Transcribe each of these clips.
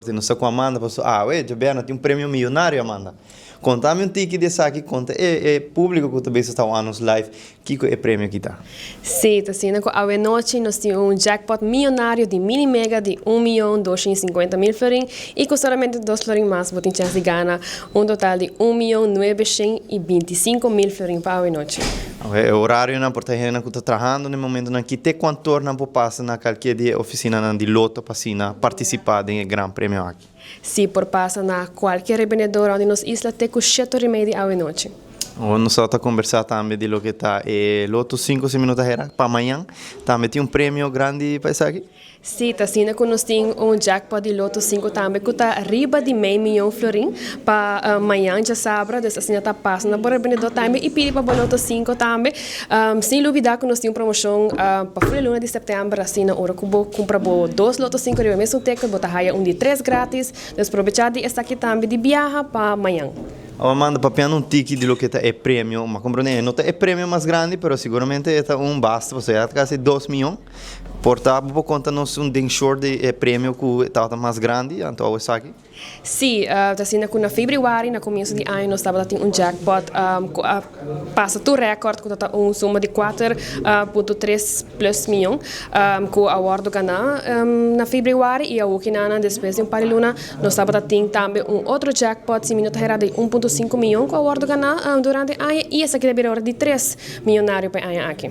Si nos ta ku Amanda paso awe djabièrnè tin un premio miyonario Amanda. Konta mi un tiki di esaki konta e e públiko ku ta bisa ta wak nos live kiko e premio aki ta. Sí, ta asina ku awe nochi nos tin un jackpot miyonario di mini mega di un miyon doshen i sinkuenta mil florin i ku solamente dos florin mas bo tin chèns di gana un total di un miyon nuebeshen i bintisinko mil florin pa awe nochi. Oke, e orarionan por ta hendenan ku ta trahando na e momentonan aki te kuantor nan por pasa na kalke di e ofisinanan di Lotto pa asina partisipá den e gran premio aki? Sí, por pasa na kualke rebendedor rònt di nos isla te ku sheto remei di awe nochi. Awor nos a ta kombersá tambe di loke ta e Lotto sinku si mi no ta hera pa mañan. Tambe tin un premio grandi pa esaki? Sí, ta asina ku nos tin un jackpot di Lotto sinku tambe ku ta riba di mei miyon florin pa mañan djasabra, dus asina ta pasa na bo rebendedor tambe i pidi pa bo Lotto sinku tambe. Sin lubida ku nos tin un promoshon pa ful e luna di sèptèmber, asina ora ku bo kumpra bo dos Lotto sinku riba e mesun ticket bo ta haya un di tres gratis, dus probechá di esaki tambe di biaha pa mañan. Awor manda papiando un tiki di loke ta e premio, m'a komprondé e no ta e premio mas grandi pero siguramente e ta un basta pasobra ya ta kasi dos miyon. Por ta bo por konta nos un den short di e premio ku tabata mas grandi anto awe esaki? Sí, ta asina ku na febrüari na komienso di aña nos tabata tin un jackpot ku a pasa tur rèkòrt ku ta un suma di kuater punto tres plus miyon ku a wòrdu ganá na febrüari i awokinan despues di un par di luna nos tabata tin tambe un otro jackpot si mi no ta herá di un punto sinku miyon ku a wòrdu ganá durante aña i esaki ta bira ora di tres miyonario pa e aña aki.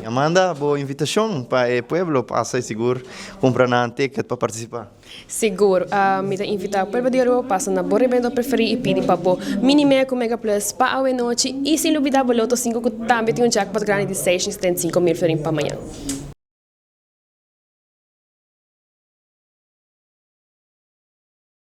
A manda bo invitashon pa e pueblo pasa i sigur kumpra nan ticket pa partisipá. Sigur. Mi ta invitá pueblo di Aruba pasa na bo rebendor preferí i pidi pa bo Mini Mega ku Mega Plus pa awe nochi i sin lubidá bo Lotto sinku ku tambe tin un jackpot grandi di 675 mil florin pa mañan.